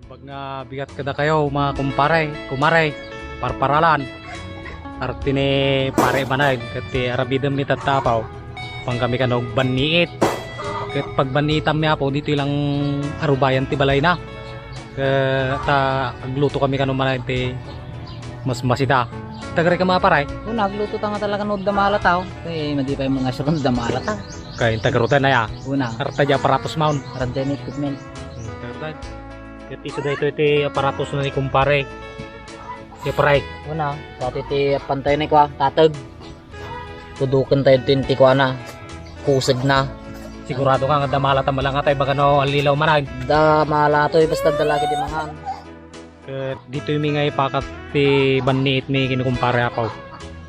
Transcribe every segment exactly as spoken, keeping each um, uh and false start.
Pag nga bigat kadakayo, mga kumpare, kumare, parparalan. Arti ni pare Banay, ket ti arabidem mi tatta, apaw. Pang kami kano agbanniit. Ket pagbanniitan mi, apaw, ditoy lang arubayan ti balayna. Ket ta agluto kami kano manay ti mas masita. Tagarika, mga pare? Una, agluto ta nga talaga no damala ta, oh. Eh, madi pa yung mga sure no damala ta. Kay tagarota na ya. Una. Arta di aparatos maon. Arta di equipment. Hmm, tagarota. Ket isu daytoy ti aparatos na ni kumpare. Ti pare. Una, pati ti apantay ni kwa, tatag. Tuduken tayo ti, ti kwa na. Kuseg na. Sigurado ka nga damala ta malanga tayo, baga no, alilaw manag. Damala to, eh, basta dalagi di mangan. Ket ditoy mi nga ipakat ti banniit mi ken ni kumpare, apaw.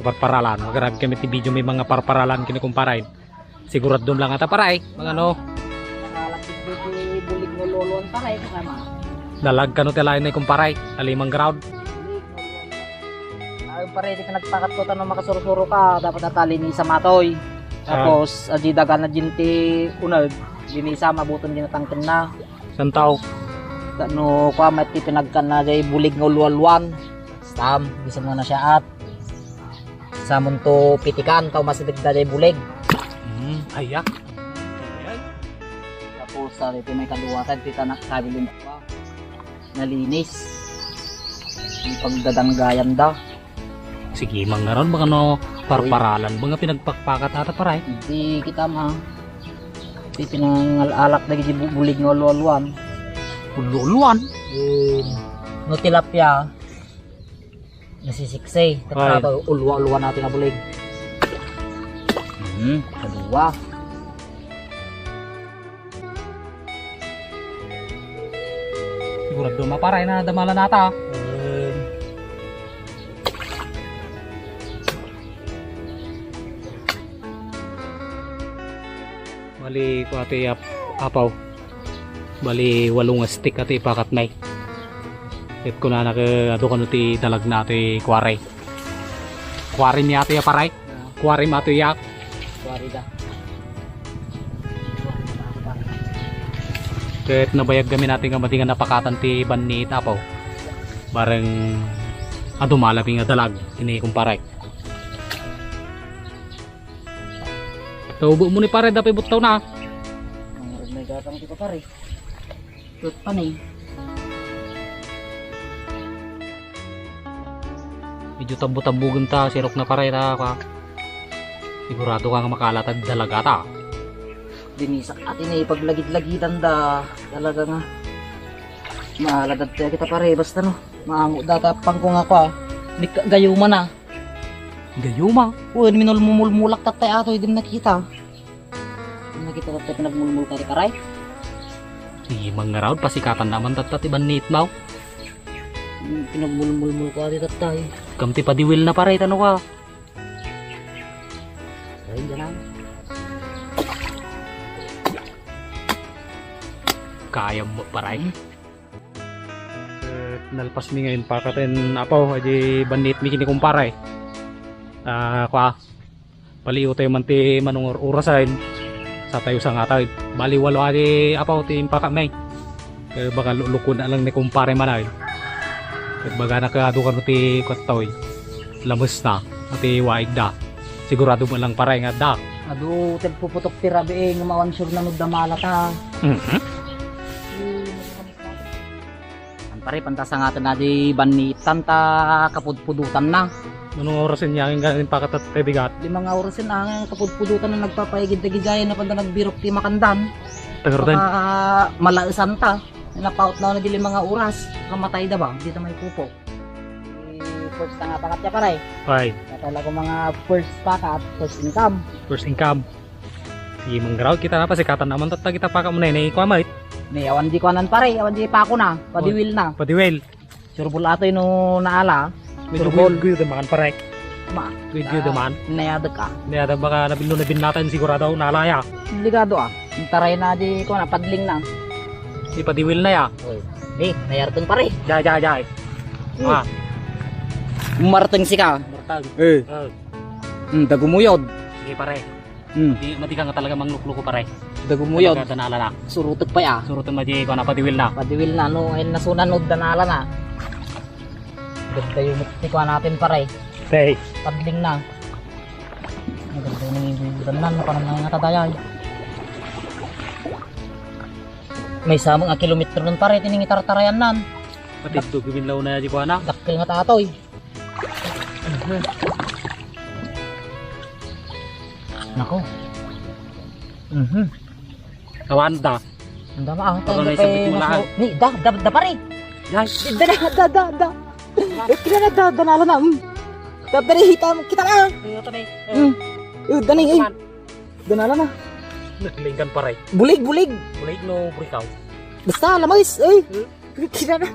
Parparalan. Magarab kami ti video mi mga parparalan ken ni kumpare. Sigurado lang ata, pare. Mga ano? Nakalat ti bulig nga lolon, pare, kasama. Dalag kano ti lain na, kumpare. Talimang ground. Ay, pare, di ka nagpakat ko, tano makasursuro ka, dapat ata linisam atoy. Ah. Tapos, adi dagan na din ti uneg, linisam, abuton din natangken na. San tao? Tano, kwa, met ti pinagkan na, jay bulig nga ulwalwan. Stam, bisa mo na siya at. Samunto pitikan, ta umasideg da jay bulig. Hmm, aya. Ay. Tapos, sa iti may kaduwatan, ti tanak sabi din, nalinis. Yung pagdadanggayan da. Sige, mangaron, baka no, parparalan, mga pinagpakpakat ata, pare. Di kita ma. Di pinangal-alak na gidi bu-, bulig nga ulwalwan. Ulwalwan? Eh, no tilapia. Nasisiksi. Ay. Tatrato, ulwa-ulwa natin nga bulig. Hmm, kaduwa. Sigurado maparay na damala nata. Hmm. Bali, kuwate ap-, apaw. Bali, walo nga stick ati ipakat nay. Ket kunana ket adu kano ti dalagna ati kuwari. Kuwari mi ati ya, paray? Kuwari mi ati ya? Kuwari da. Ket nabayag kami nati nga madi nga napakatan ti banni ita, apaw. Bareng adu malami nga dalag, ini kumparay. Taubo mo ni pare, dapay buttaw na. Ang may gatang ti pare. Tut pa ni. Medyo tambo-tambugan ta, sirok na pare ta, kwa. Sigurado ka nga makalatag dalaga ta. Dinisak ati ni paglagid-lagidan da. Talaga nga. Maaladad tayo kita pare, basta no. Maango data pang ko nga kwa. Di ka-, gayuma na. Gayuma? Wen, minulmumulmulak tatay ato, di nakita. Di nakita tatay pinagmulmul ka, karay? Sige, mangaraw, pasikatan naman tatta ti bannit mo. Pinagmulmulmul ko ati tatay. Kam ti padiwil na paray, tano ka? Ay, diyan na. Kayam mo, paray. Ket nalpas mi nga impakaten apaw, adi bannit mi kini kumparay. Ah, kwa, paliw tayo man ti manungor-urasen. Sa tayo sa nga tayo. Bali walo adi apaw ti impaka mi. Ket baga lulukon na lang ni kumpare manay. Ket baga na kaya adu kano ti kwattoy. Lames na, ati waig da. Sigurado mo lang paray nga da. Adu, tagpuputok ti rabii, nga mawan sure na no damala ta. Mhm. An pare, pantasangaten na di bannitan ta kapudpudutan na. Manong oras in yangin ganin pakatat kay bigat? Lima nga oras in angin kapudpudutan na nagpapaigid dagiti ay napanda nagbirok ti makandan. Tagardan. Baka malaesan ta. Napaut na di lima nga oras. Kamatay da ba? Di ta may pupo. First na nga pakat ya, pare. Ay. Kaya talaga mga first pakat, first income. First income. Sige, manggaraw kita na, pasikatan naman tatta kita paka mo na, nay, kuha, mait. Nay, awan di kuanan, pare, awan di pako na, padiwil na. Padiwil. Surbol atoy no naala. Medyo surbol. Guyod-guyod naman, pare. Ma. Guyod-guyod naman. Nayadek ka. Nayadek baka nabinlo na binlatan sigurado naalaya. Delikado, ah. Taray na di kuana, padling na. Di padiwil na ya. Oy. Di, nayarteng, pare. Jay, jay, jay. Hmm. Ah. Marteng sika. Marteng. Eh. Oh. Hmm, dagumuyod. Sige, pare. Hmm. Di, madi ka nga talaga manglukluko, pare. Dagumuyon. Talaga, danala na. Surutek pay, ah. Surutek na di, kuwan na, padiwil na. Padiwil na, no, ay nasunan, no, danala na. Ganda yung ti kuwan natin, pare. Tay. Padling na. Maganda yung danlan, no, kanang nangatadayay. May samang a kilometro nun, pare, tiningitartarayan nan. Pati do, guminlaw na di kuwan na. Dakkel nga tatoy. Nako. Mhm. Awan da. Ang dama, ah. Ano na isang bitmula? Ni, da, da, da, pare. Yes. Da, da, da, da, da. Eh, kila na, da, da, nala na. Mm. Da, pare, kita, kita na. Ano to, ni? Mm. Eh, dani, eh. Danala na. Naglingan, pare. Bulig, bulig. Bulig no, burikaw. Basta, lamais, eh. Hmm? Kita na.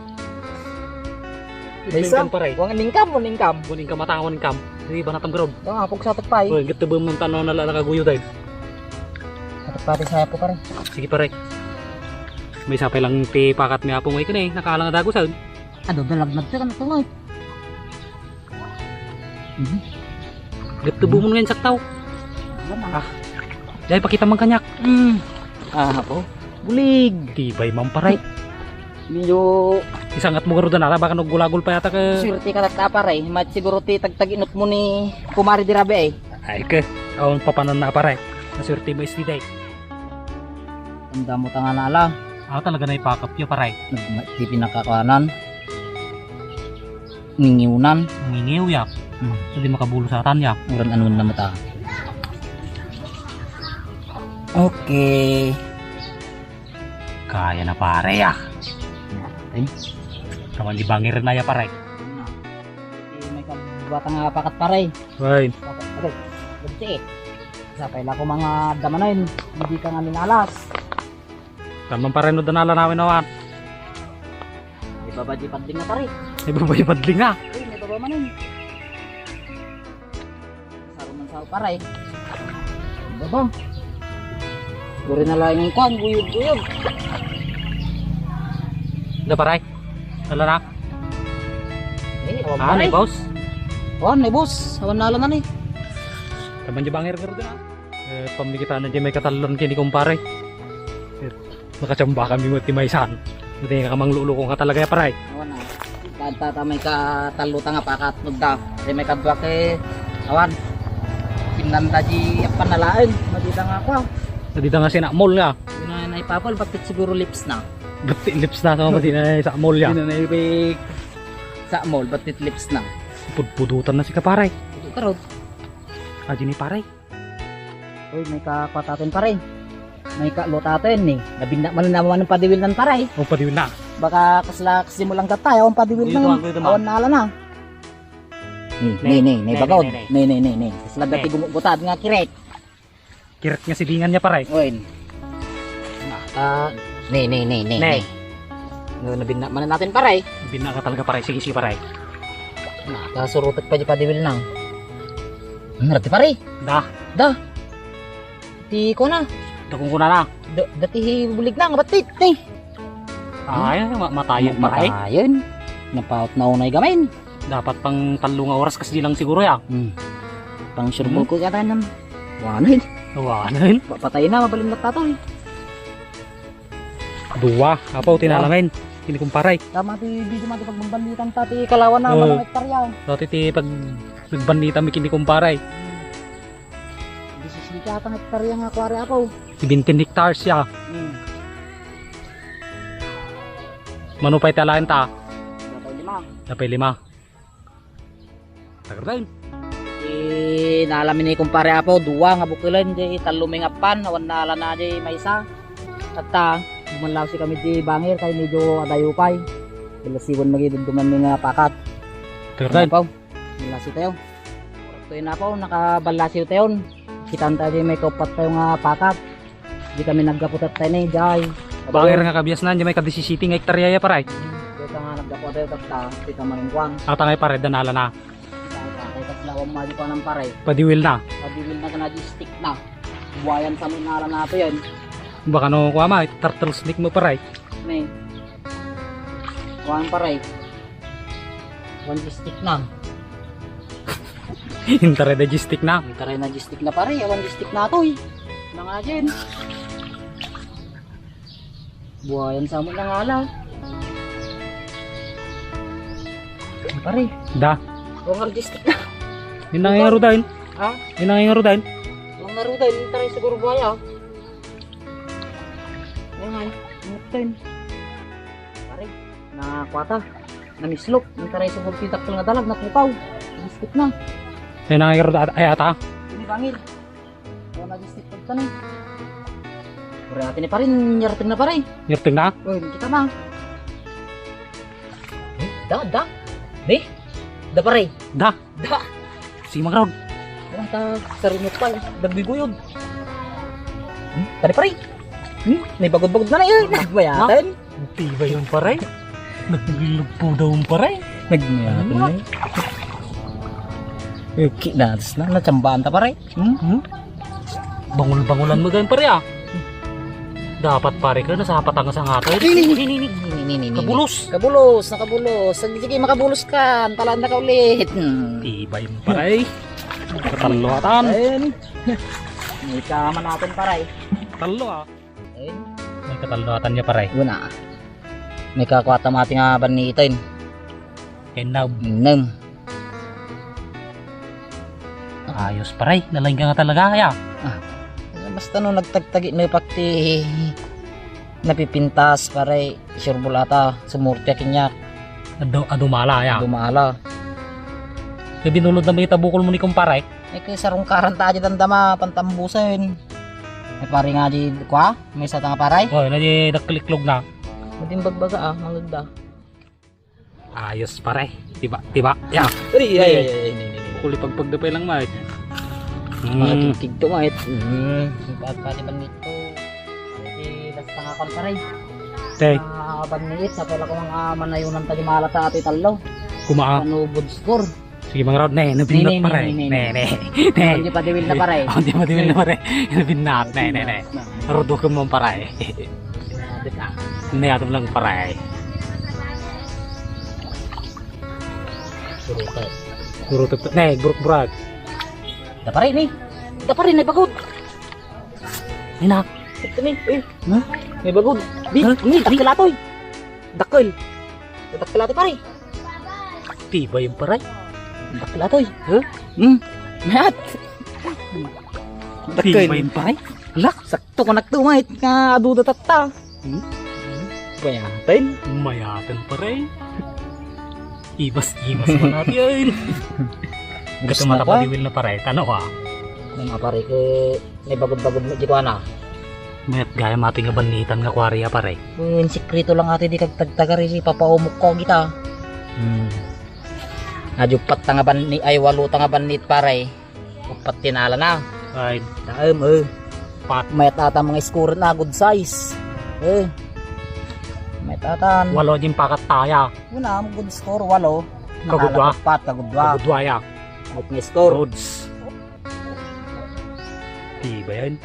Naglingan, pare. Wan income, wan income. Wan income, mata, wan income. Di ba natam garod? Ito nga, pagsatak pa, eh. Uy, gato ba man tanaw na lalakaguyod, ay? Satak pa, di sayap ko, pare. Sige, pare. May sapay lang ti pakat ni Apo, may kani, nakalang dagusan. Adu, dalagnat ka, ano to, eh? Mhm. Gatubo mo ngayon saktaw. Wala na. Ah. Dahil pakita man kanyak. Mm. Ah, ako. Bulig. Tibay man, pare. Medyo isangat mo garuda na, baka nagulagol pa yata ka. Swerte ka tata, pare. Mat siguro ti tagtaginot mo ni Kumari di Rabi, eh. Ay ka. Awan papanan na, pare. Naswerte mo isti day. Ang damo ta nga nala. Ah, talaga na ipakap ya, pare. Nag-, ti pinakakanan. Ningiwnan. Ningiw ya. Hmm. Sa di makabulo sa atan ya. Uran anun na mata. Okay. Kaya na, pare, ah. Ay. Kaman di bangir na ya, pare. May kabuatan nga pakat, pare. Right. Pakat, pare. Gabti. Sapay la ko mga damanen. Hindi ka nga minalas. Tamang pare no danala namin awan. Ibaba di padling na, pare. Ibaba di padling na. Uy, may baba man yun. Saro man sa pare. Baba. Guri na lang yung kwan, guyod-guyod. Da, pare. Ala na. Eh, awan, ah, pare. Ni boss. Awan, ni boss. Awan na lang na ni. Taman di bangir ka rin, ah. Eh, pamikita na di may katallon kini kumpare. Eh, makachamba kami mo ti maysan. Buti nga mangluluko nga talaga ya, pare. Awan na. Tata ta may katallo ta nga pakatnog da. Di may kadwa ke awan. Kinanda di apan nalaen. Madita nga ako. Madita nga sinakmol nga. Yun na naipapal, ba't siguro lips na? Ba't lips na sa mga madina na isakmol ya? Yun na naipik sa mall, ba't lips na? Pudpudutan na si kapare. Ito karot. Aji ni pare. Uy, may kakwataten, pare. May kalutaten, ni. Nabinda man naman ang padiwil nan, pare. O, padiwil na. Baka kasla kasi mo lang gatay, ang padiwil na. Awan na ala na. Ni, ni, ni, ni, bagod. Ni, ni, ni, ni. Kasla dati gumugutad nga kirek. Kirek nga sidingan niya, pare. Uy. Ah, ni, ni, ni, ni. Ni. Nabinda man natin, pare. Nabinda ka talaga, pare. Sige, sige, pare. Nakasurutek pa di padiwil na. Ano, pare? Da. Da. Ti ko na. Dakong ko na na. Da, dati bulig na, nga batit, ni. Ay, ma-, matayen pa, ay. Matayen. Napaot na unay gamin. Dapat pang tallo nga oras, kas di lang siguro, ya. Hmm. Pang surbol ko yata nam. Wanan. Wanan. Papatay na, mabalin na tato, eh. Dua. Apo, tinalamin. Kini kumparay. Tama ti, di man ti pagbanditan ta, ti kalawan na, oh, mga hektarya. Dati ti pag-, pagbanditan mi kini kumparay. Disisita ka hektarya nga kuwari ako. Ti bintin hectares ya. Hmm. Mano pay ti alaen ta? Dapat lima. Dapat lima. Tagardan. Inala mi ni kumpare Apo, dua nga bukilen, di tallo mi nga pan, awan na ala na di maysa. Tatta, manlawsi kami di bangir, kay medyo adayo pay. Balasiwan magi dumduman mi nga pakat. Tagardan. Apo. Ballasi tayo. Oras tayo na po, nakaballasi tayo. Kitaan tayo di may kaupat tayo nga pakat. Di kami naggaputat tayo ni Jai. Bangir nga kabiasnan, di may kadisisiti nga hektarya ya, pare. Dito nga naggaputat tayo, tatta, kita maringkwang. Ang tangay, pare, danala na. Kay kaslawan mo, di pa ng pare. Padiwil na. Padiwil na ka na, di stick na. Buwayan sa mga ala nato yan. Baka no, kuha ma, turtle snake mo, pare. May. Kuhaan, pare. One stick na. Intare na stick na. Intare na stick na, pare. One stick na to, eh. Nang ajen. Buwayan sa mo nang ala. Pare, Da. Wang artista. Ninang nga rudain. Ha? Ninang nga rudain. Wang nga rudain, taray siguro buwaya. Wang ay, ngutay. Pare, nakwata. Namislok. Ang taray siguro ti dakkel nga dalag, natukaw. Biskit na. Ninang nga rudain, ay ata. Ini bangir. Wala na bistik pagtan eh. Pare, ati ni pare, nyerteng na pare. Nyerteng na? Uy, kita na. Eh, da, da. Ni? Da pare. Da. Da. Sige, magraw. Wala ta, sarunok pa eh. Dagbiguyod. Hmm? Pare, pare. Hmm? May bagod-bagod na na yun. Nagbayatan. Tibay yung pare. Naglulugpo daw yung pare. Nagmayatan na eh. Eh, kinatas na, natsambaan ta pare. Hmm? Hmm? Bangul-bangulan mo ganyan pare ah. Dapat pare ka, nasapat ang sangata. Ni, ni, ni, ni, ni, ni, ni, ni, ni. Kabulos. Kabulos, nakabulos. Sige, sige, makabulos ka. Talaan na ka ulit. Hmm. Tibay yung pare. Katallo atan. Ayun. May kaman natin pare. Tallo ah. Ay. May katallo atan niya, pare. Una. May kakwata mati nga banni itin. Kenna. Ennem. Ayos, pare. Nalaing ka nga talaga, ya. Ah. Basta no nagtagtagi na pakti napipintas, pare. Sure bulata. Sumurti akin niya. Adu, adumala, ya. Adumala. Kaya binulod na may tabukol mo ni kumpare. Eh, kay sarungkaran ta aja dandama, pantambusen. Eh, pare nga di, kwa? May sa tanga pare? Oh, na di dakkel iklog na. Mading bagbaga, ah, mangagda. Ayos, pare. Tiba, tiba. Ya. Ay, ay, ay, ay, ay, ay, ay. Kuli pagpagdapay lang, mate. Hmm. Mga tigtig to, mate. Hmm. Pati panit ko. Kasi basta nga kan pare. Te. Ah, panit, sa pala ko mga manayunan ta di malata ati tallo. Kumaa. Ano, good score. Sige, mga raod, ne, nabinat, pare. Ne, ne, ne, ne. Hindi pa diwil na, pare. Oh, hindi pa diwil na, pare. Nabinat, ne, ne, ne. Rudo ka mo, pare. Ne, ato lang, pare. Surutan. Surutan. Ne, buruk-burak. Da pare, ne. Da pare, ne, bagod. Ina. Ito, ne. Eh. Ha? Ne, bagod. Di, ne, dakkel atoy. Dakkel. Dakkel atoy, pare. Tibay yung paray. Bakla to eh. Huh? Hmm. Mayat. Tibay yung paray. Ala, sakto ko nagtumay nga aduda tatta. Hmm? Mayatan. Mayatan, paray. Ibas, ibas pa natin. Gusto mo na pa? Diwil na, paray. Tanaw, ah. Mga pare, eh, may bagod-bagod mo, di ko ana. Mayat gayam ati nga bannitan nga kuwari a, pare. Uy, sikreto lang ati, di kagtagtagar, isi papaumok ko kita. Hmm. Adi uppat ta nga banni, ay, walo ta nga bannit, pare. Uppat ti naalana. Ay. Taem, eh. Pat. Mayat ata mga score na, good size. Eh. Mayat atan. Walo din pakat taya. Una, good score, walo. Kagudwa? Nakalat uppat, kagudwa. Kagudwa, ya. Good nga score. Goods. Di ba yan?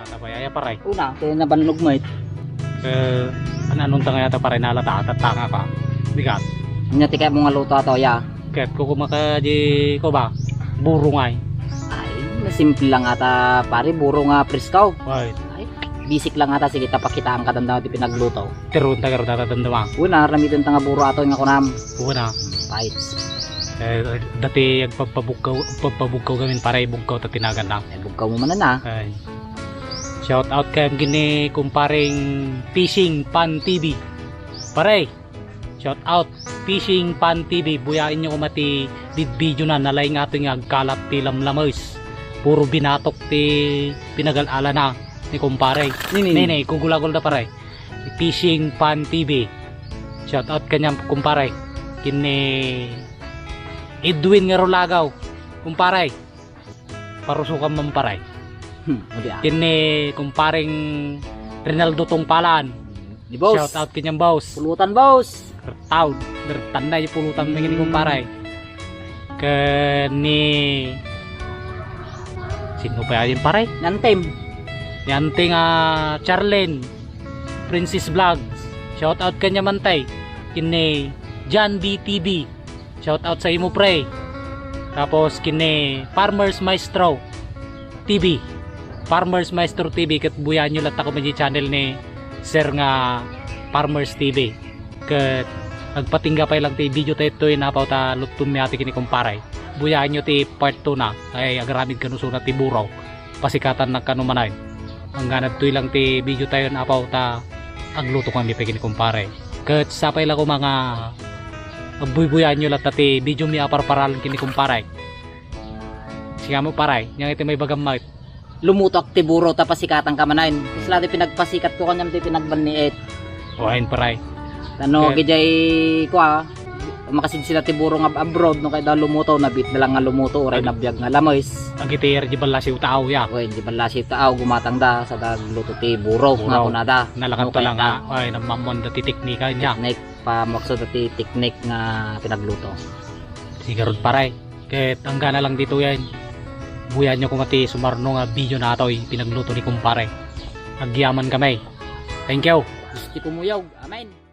Natabayaya, paray. Una, kaya nabannog mo, eh. Eh, ano, anong tanga yata, paray, nalata, tatanga ka. Bigat. Nya, ti kaya mo nga luto ato, ya? Ket ko kumaka di ko ba? Burungay. Ay, simple lang ata, pare, buro nga presko. Ay. Ay, basic lang ata, sige, ta pakitaan ka dandaw ti pinagluto. Tiron ta garda ta dandama. Una, ramiten ta nga buro ato nga kunam. Una. Right. Eh, dati agpagpabugkaw, agpagpabugkaw gamin para ibugkaw ta tinagan na. Eh, bugkaw mo man na. Ay. Shout out kay gini kumparing Fishing Pan T V. Pare, shout out Fishing Pan T V. Buyain nyo koma ti did video na nalaing ato nga agkalat ti lamlames. Puro binatok ti pinagal-ala na ni kumpare. Nini. Nini, kugulagol da pare. Fishing Pan T V. Shout out kanyang kumpare. Kini Edwin nga Rulagaw. Kumpare. Parusukan man, pare. Hmm, adi, ah. Kini kumparing Rinaldo Tungpalan. Ni boss. Shout out kanyang boss. Pulutan, boss. Retaw, retaw na yung pulutan na gini, kumpare. Kani, sino pa yan, pare? Ni Antem. Ni Antem, ah, Charlene, Princess Vlogs. Shout out kanya man, tay. Kini John B T V. Shout out sa imo, pre. Tapos kini Farmers Maestro T V. Farmers Maestro T V, ket buyaan nyo latta koma di channel ni sir nga Farmers T V. Ket agpatingga pay lang ti video tayo itoy, napaw ta lutton mi ati ken ni kumpare. Buyaenyo ti part two na, ay agaramid kano suna ti buraw. Pasikatan na kano manay. Anggana ditoy lang ti video tayo, napaw ta agluto kami pay ken ni kumpare. Ket sapay la koma nga agbuybuyaenyo latta ti video mi a parparalen ken ni kumpare. Siamo, pare, ania ti maibagam met? Lumutoak ti buraw ta pasikatan ka manay. Kasla ti pinagpasikatko kaniam ti pinagbanniit. O, ayan, pare. Ano, Ket- gijay, kua, makasid sila ti buraw nga abroad, no, kayat da lumuto, nabiit da lang nga lumuto, uray Ag- nabiag nga lames. Agiti iti ballasiw taaw, ya. Wen, iti ballasiw taaw, gumatang da, sa dagluto ti buraw, nga Buraw. Kunada. Nalakat No, pala kayat nga, da. Ay, namamon da ti teknika, nia. Teknik, pamakso da ti teknik nga pinagluto. Sige rod, pare. Ket anggana lang ditoyen. Buyaenyo koma ti sumarno nga video natoy pinagluto ni kumpare. Agyaman kami. Thank you. Gusto ti kumuyog. Amen.